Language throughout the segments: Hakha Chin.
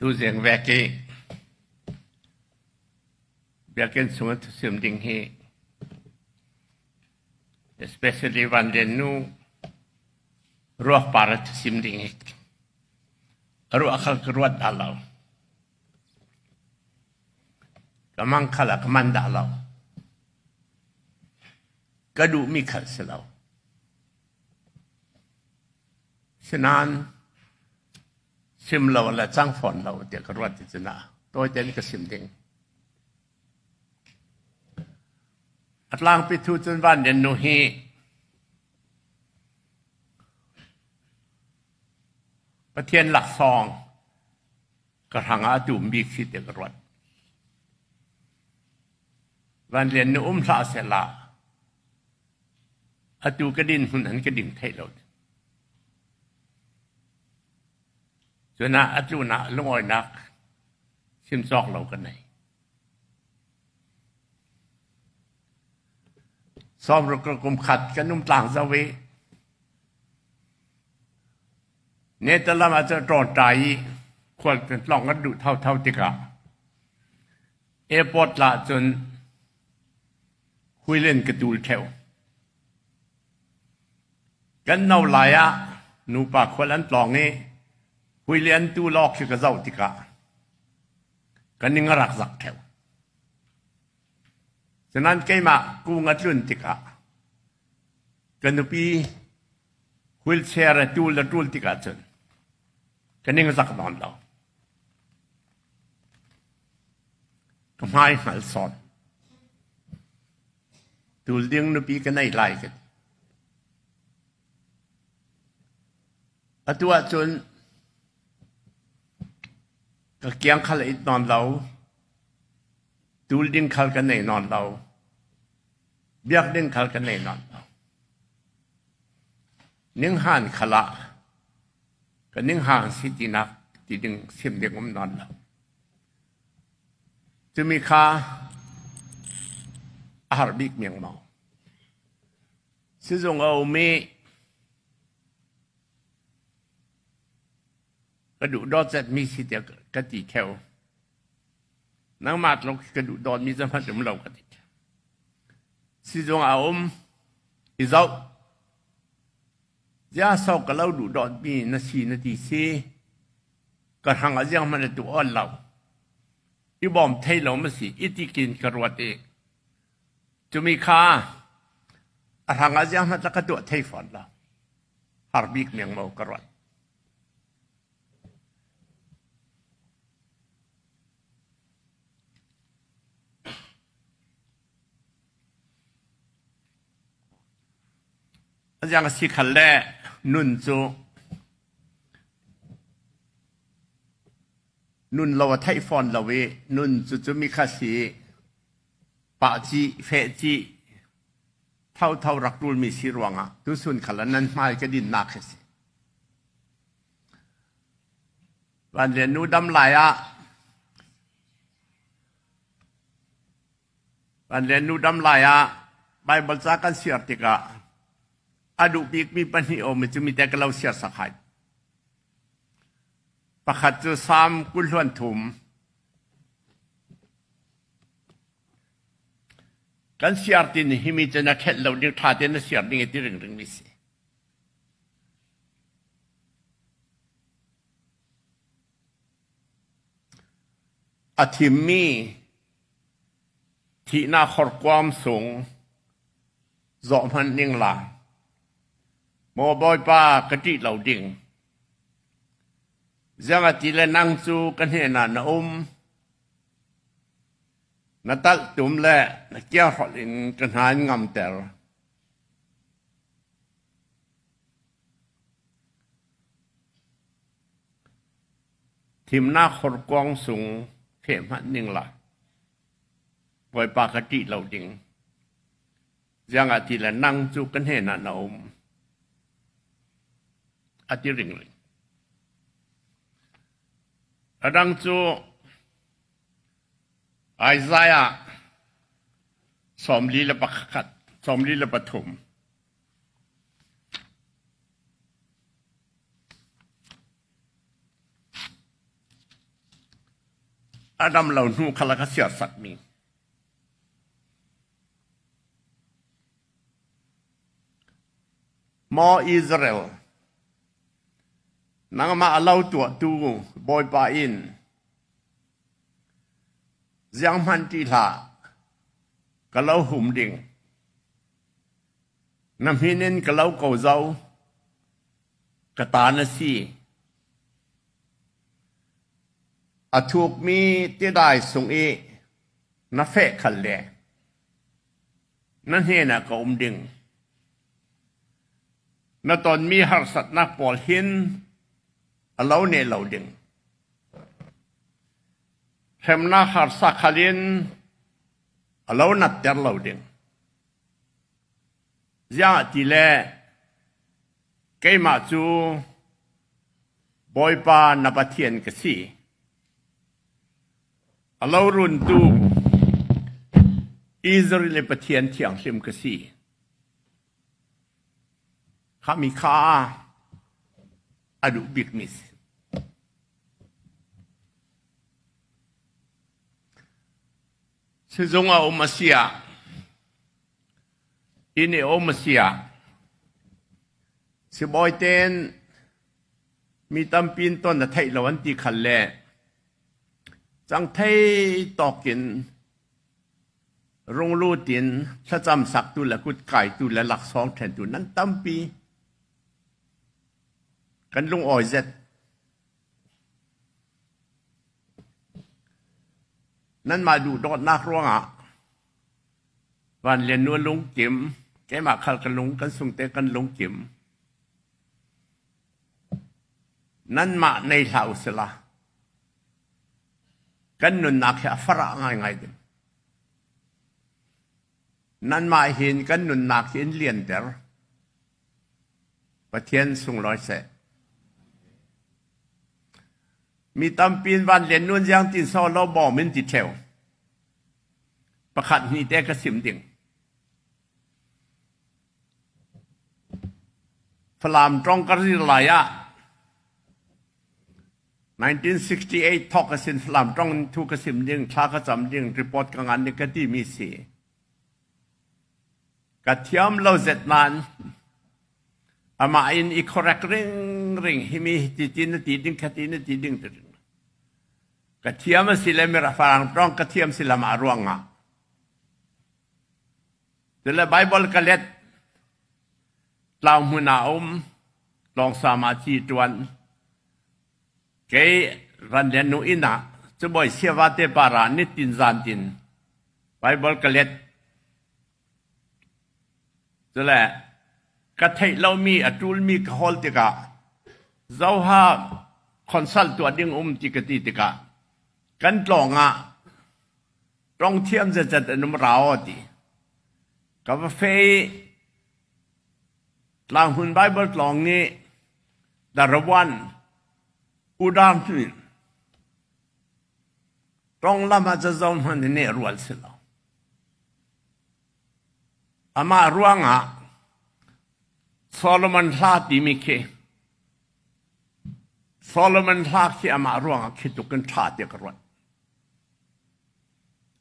Tuzing vek i biakinn chung in thusim ding hi especially Van Lian nu ruak par a thusim ding hi a ruah khal ka ruat dah lo. Ka mang khal ah ka man dah lo. Ka duhmi khal si lo. Sinain sim lo le cang fawn lo tiah ka ruat ti cun ah tawite in ka sim ding. A tlangpi thu cun Van Lian nu hi Pathian laksawng ka hrang ah a tum bik si tiah ka ruat. Van Lian nu um hlah sehla atu ka din hmun an ka ding thei lo. Cun ah a tlun ah lungawinak chim cawk lo ka nei. Sawmruk kum khat kan um tlang zau i Netalam ah cun ṭawngṭai i khual kan tlawng kan duh thotho tikah airport la cun huilen ka tul ṭheo. Kan no lai ah nupa khual an tlawng i huilian tu lawk khi ka zoh tikah kan ning a rak zak ṭheo. Cunan keimah kung a tlun tikah ka nupi wheelchair a tul a tul tikah cun ka ning zak nawn lo. Ka hmai hngal sawn. Tul ding nupi ka nei lai ka ti. Atu ahcun ka kiang khal a it nawn lo. Tul ding khal ka nei nawn lo. Biak ding khal ka nei nawn lo. Ninghan khal ah ka ninghang si tinak ti ding sim ding um nawn lo. Cumi kha a har bik mengmang. Sizung a um i ka duh dawt mi si tiah ka ti theo. Nangmah tluk ka duh dawtmi cu hmanh um lo ka ti. Sizung a um i zoh. Zia sau ka lo duh dawtmi na si na ti si. Ka hrang ah ziang hmanh na tu awn lo. I bawm thei lo ma si i ti kin ka ruat i cumi kha a hrang ah ziang hmanh ka tuah thei fawn lo. Har bik meng mo ka ruat. Aziang a si khal le nun cu nun lo a theih fawn lo i nun cu cu mi kha si pah ci feh ci thotho rak ṭulmi si ruangah tusun khal ah nan hmai ka dinnak khi si. Van Lian nu dam lai ah Van Lian nu dam lai ah Bible ca kan siar tikah a duh bikmi pahnih um cu mi te ka lo siar sak hai. Pakhat cu Salm 23. Kan siar tin hi mi cu na khelh lo ding ṭha tein na siar ding i ti ringring mi si. A thimmi thihnak horkuam sung zawh hmanh ning la. Maw Bawipa ka ṭih lo ding. Ziang a ti le nang cu ka hnenah na um. Na talhtum le na kiahrolh in ka hna in ngamter. Thimnak horkuang sung feh hmanh ning la. Bawipa ka ṭih lo ding. Ziang ah ti le nang cu ka hnenah na um. A ti ringring. A dang cu Isaiah 41, 43. A dam lo hnu kha ka siarsakmi. Maw Israel, nangmah a lo tuahtu Bawipa in zianghmanh ṭih hlah, ka lo hum ding. Na hmin in ka lo ko zau, ka ta na si. A thukmi tidai sung i na feh khal le na hnenah ka um ding. Na tonmi harsatnak pawl hin a lo ne lo ding. Hremnak harsa khal in a lo natter lo ding. Ziah ti le keimah cu Bawipa na Pathian ka si. A lo runtu Israel i Pathian thianghlim ka si. Khami kha a duh bikmi si. Sizung a um a si ah, inn i um a si ah, sibawi tein mi tampi in ton a theih lo an ti khal le cang thei tawk in runglut in thlacam saktu le kutkaitu le laksawng ṭhentu nan tampi. Kan lungawi zet. Nanmah duhdawtnak ruangah Van Lian nu a lungkim, keimah khal ka lung, kan sungte kan lungkim. Nanmah nei hlah usila kan nunnak hi a farah ngaingai ding. Nanmah hin kan nunnak hi in lianter. Pathian sunglawi seh. Mi tampi in van len nun ziang tin so lo bawm in ti ṭheo. Pakhat hnih te ka sim ding. Falam ṭong ka rir lai ah 1968 thawk ka sin Falam ṭong in thu ka sim ding, thla ka cam ding, report ka ngan ding ka ti mi si. Ka thiam lo zet nain amah in i correct ring ring himi ti ti na ti ding kha ti na ti ding ti ding. Ka thiam a si le mira farang tong ka thiam si lam a ruang ah. Tule Bible ka let tlau hmun ah um tlawng sama ci tuan kei ran le nu inn ah cubawi siava te para nitin zan tin Bible ka let Cule ka theih lomi a ṭulmi ka hawl tikah zoha consult tuah ding um ti ka ti tikah kan tlawng ah ṭong thiam zetzet an um rau ti. Ka va fe i Tlanghmun Bible tlawng nih Darawan Udang hnin ṭong lam ah cazo hmanh in nih rual si lo. Amah ruangah Solomon hla timi khi Solomon hla khi amah ruangah khi tluk in ṭha tiah ka ruat.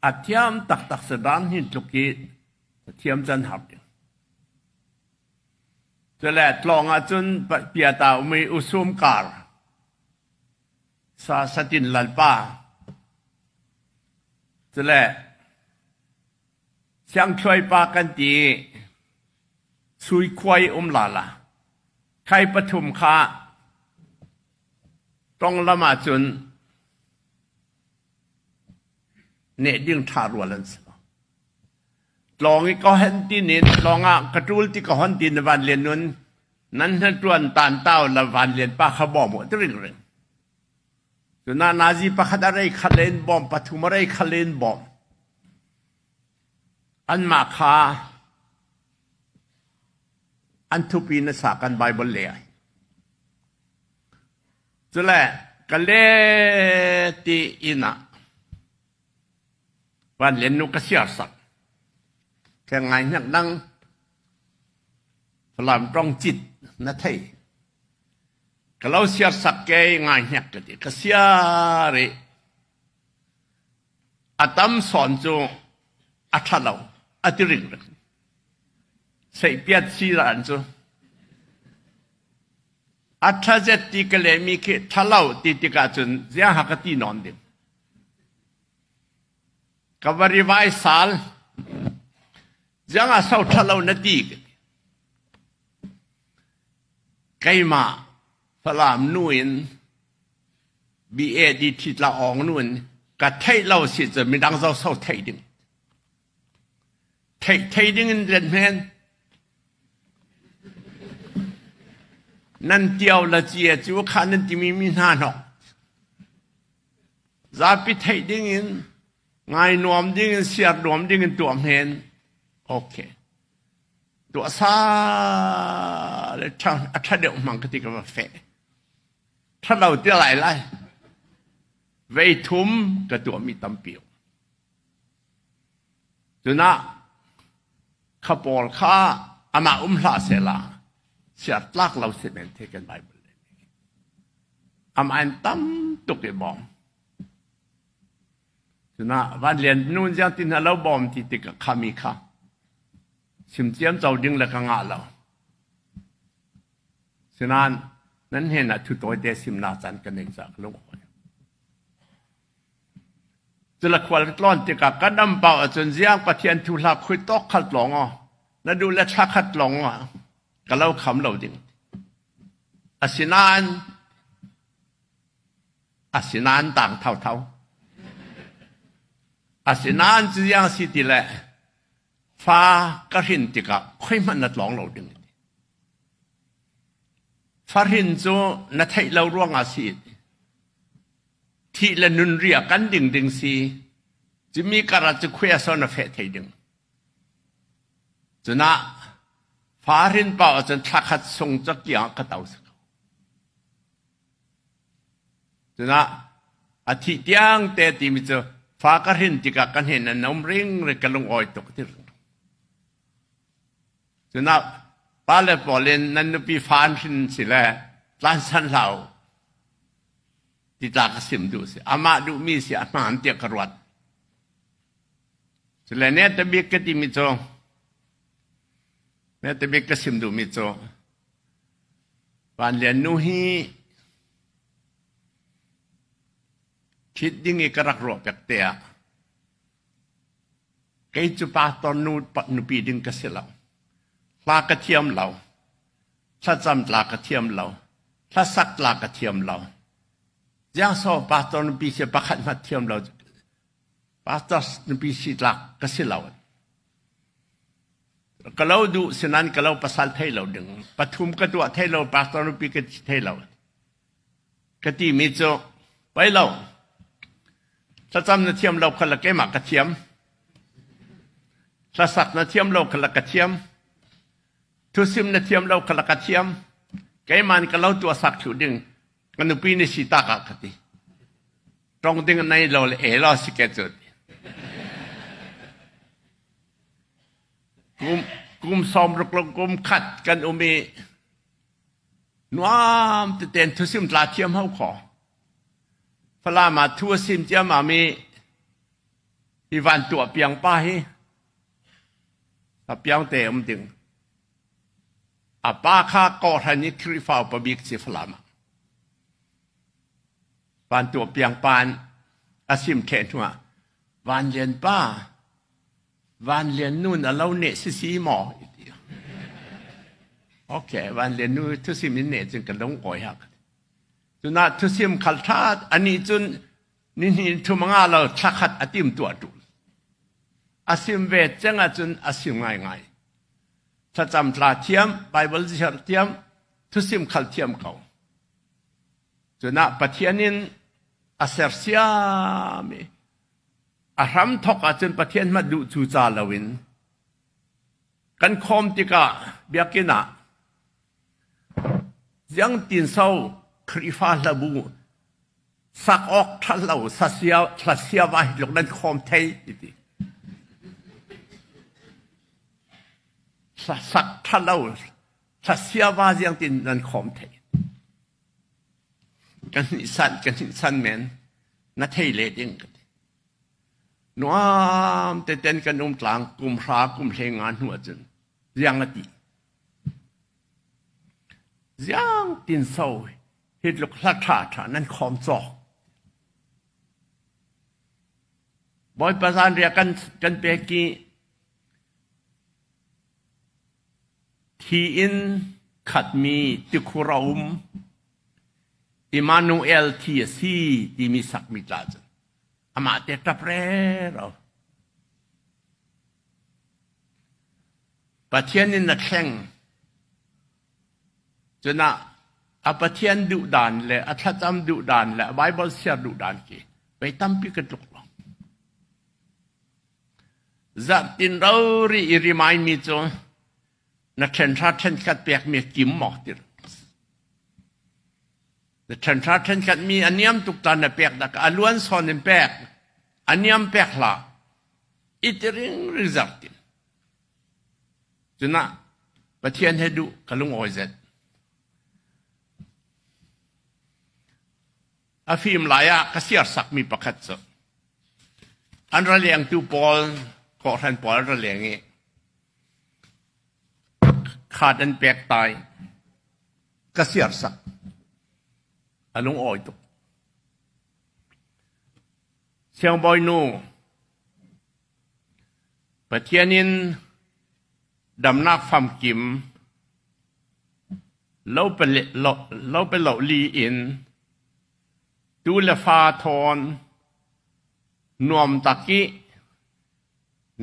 A thiam taktak sadan hi tluk i a thiam can har ding. Cule tlawng ahcun piata um i usum kar sa satin lalpa cule Siangthluai pa kan ti i sui khuai um lala. Khai pathum kha tonglam ahcun neh ding ṭha rual an si lo. Tlawng i ka hen ti nin tlawng ah ka ṭul ti ka hon ti na van lian nun nan hna ṭuan tan tau la van lian pa kha bawm u ti ring ring. Cuna nazi pakhat a rei khat len bawm pathum a rei khat len bawm. Anmah kha an thupi na sa kan Bible le ai. Cule ka le ti inn ah van len nu ka siar sak. Ke ngai hnak dang Falam tong cit na thei. Ka lo siar sak ke ngai hnek ka ti. Ka siar i. A tam sawn cu a ṭha lo, a ti ringring. Seihpiat si ran cu. A ṭha zet ti ka lehmi khi ṭha lo ti tikah cun ziang ha ka ti nawn ding. Ka va rivai sal. Ziang ah so ṭha lo na ti ka ti. Keimah Falam nu in BAD ṭhitla awng nu in ka theih lo si cun midang zo so theih ding. Theih thei ding in len hmen. Nan tiao la cia cu kha nan timi mi hna hnok. Zapi theih ding in ngai nuam ding in siar nuam ding in tuah hmen. Okay. Tuah sa le a ṭha deuh hmang ka ti ka va feh. Ṭha lo ti lai lai. Vei thum ka tuahmi tampi um. Cunah kha pawl kha amah um hlah sehla siar tlak lo si men the kan Bible le amah in tam tuk i bawm. Cunah van lian nun ziang tin hna lo bawm ti tik khami kha simciam co ding le ka ngah lo. Sinan nan hen ah thu tawite simnak caan ka nei ca ka lung awi. Cula khual ka tlawn tikah ka dam paoh ahcun ziang Pathian thu hla khui tawk khat lawng aw na duh le thla khat lawng ah ka lo kham lo ding. Asinain asinain tang thauthau. Asinain cu ziang si ti le fa ka hrin tikah khoi hmanh na tlawng lo ding. Fahrin cu na theih lo ruangah si. Thih le nun ria kan ding ding si. Cimi kar ah cu khuia so na feh thei ding. Cunah fahrin pau ahcun thla khat sung cu kiang ka to si ko. Cunah a thih tiang te timi cu fa ka hrin tikah ka hnen an um ring ring ka lung awi tuk ti ring. Cunah pale pawl in nan nupi fa an hrin si le tlansan hlah u ti tla ka sim duh si. Amah duhmi si a hmaan tiah ka ruat. Cule ne tabik ka timi cu ne tabik ka sim duhmi cu Van Lian nu hi ṭhit ding i ka rak ruah pek te ah Kei cu pastor nu nupi ding ka si lo. Hla ka thiam lo. Thlacam tla ka thiam lo. Hlasak tla ka thiam lo. Ziang so pastor nupi si pakhat hmat thiam lo. Pastor nupi si tlak ka si lo. Ka lo duh sinan ka lo pasal thei lo ding. Pathum ka tuah thei lo pastor nupi ka thei lo. Ka timi cu pei lo. Thlacam na thiam lo kha le keimah ka thiam. Hlasak na thiam lo kha le ka thiam. Thusim na thiam lo kha le ka thiam. Keimah nih ka lo tuah sak thlu ding ka nupi ni si tak ah ka ti. Tong ding nei lo le e lo si ke cu. Kum kum som ruk lo kum khat kan um i Nuam teten thusim tla thiam ho kho. Falam ah thu a sim ciammam i hi van tuah piang pa hi a piang te um ding. A pa kha kawhhran i Khrihfa upa bik si Falam ah. Van tuah piang pa a sim ṭheh hnuah Van Lian pa Van Lian nu na lo neh sisi maw? Okay, Van Lian nu thusim in neh cun ka lung awi hak. Cunah thusim khal tha ani cun nihnih thum nga lo thla khat a tim tuah ṭul. A sim ve ceng ahcun a sim ngaingai. Thlacam tla thiam, Bible ziar thiam, thusim khal thiam ko. Cunah Pathian in a sersiam i A hramthawk ahcun Pathian hmanh duh cu ca loin kan khawm tikah biakinn ah ziangtinso Khrihfa hlabu sak awk ṭhat lo sasia hlasia va hi tluk nan khawm thei ti sak ṭhat lo hlasia va ziangtin nan khawm thei Kan hnih san, kan hnih san men na thei le ding ka ti. Nuam teten kan um tlang kum hra kum hle nga hnu ahcun ziang a ti. Ziang tin so hi tluk hla ṭha ṭha nan khawm cawk. Bawipa zanriah kan kan pek i thi in khatmi tikhur a um. Immanuel thi a si timi sakmi tla cun amah te ṭap rero. Pathian in a thleng. Cunah a Pathian duh dan le a thlacam duh dan le a Bible siar duh dan khi vei tampi ka tluk lo. Zarhtin rori i remind mi cu na ṭhenhra ṭhenkhat pek mi kim maw ti. Na ṭhenhra ṭhenkhat mi a niam tuk tan na pek dak a luan sawn in pek a niam pek hlah i ti ring ring zarhtin. Cunah Pathian he duh ka lungawi zet. A fim lai ah ka siarsakmi pakhat cu an ra lengtu pawl kawhhran pawl an ra leng i khat an pek tai ka siarsak a lungawi tuk. Siangbawi nu Pathian in damnak famkim lo pe lo li in tu le fa thawn nuam tak i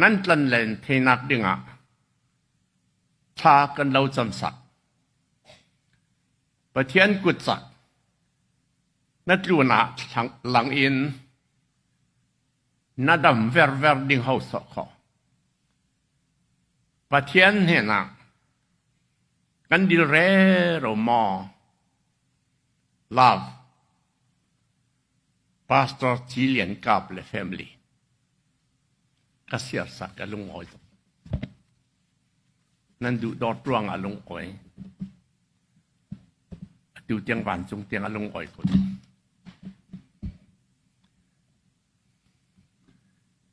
nan tlanlen theinak dingah thla kan lo cam sak. Pathian kut cak na tlun ah lang in na dam verver ding ho sawh kho. Pathian hnenah kan dil rero maw? Love. Pastor Ci Lian Kap le family. Ka siarsak ka lungawi tuk. Nan duh dawt ruangah lungawi. Atu tiang vancung tiang a lungawi ko.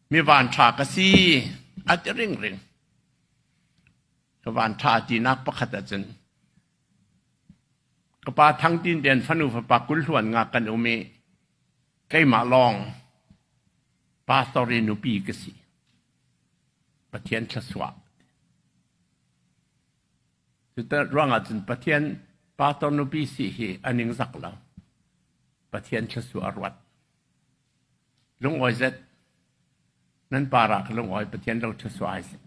Mi vanṭha ka si a ti ringring. Ka vanṭha tinak pakhat ahcun ka pa Thang Tin Lian fanu fapa 25 nga kan um i keimah lawng pastor i nupi ka si. Pathian thluachuah. Cuta ruangah cun Pathian pastor nupi si hi a ningzak lo. Pathian thluachuah a ruat. Lungawi zet nan par ah ka lungawi Pathian lo thluachuah ai seh.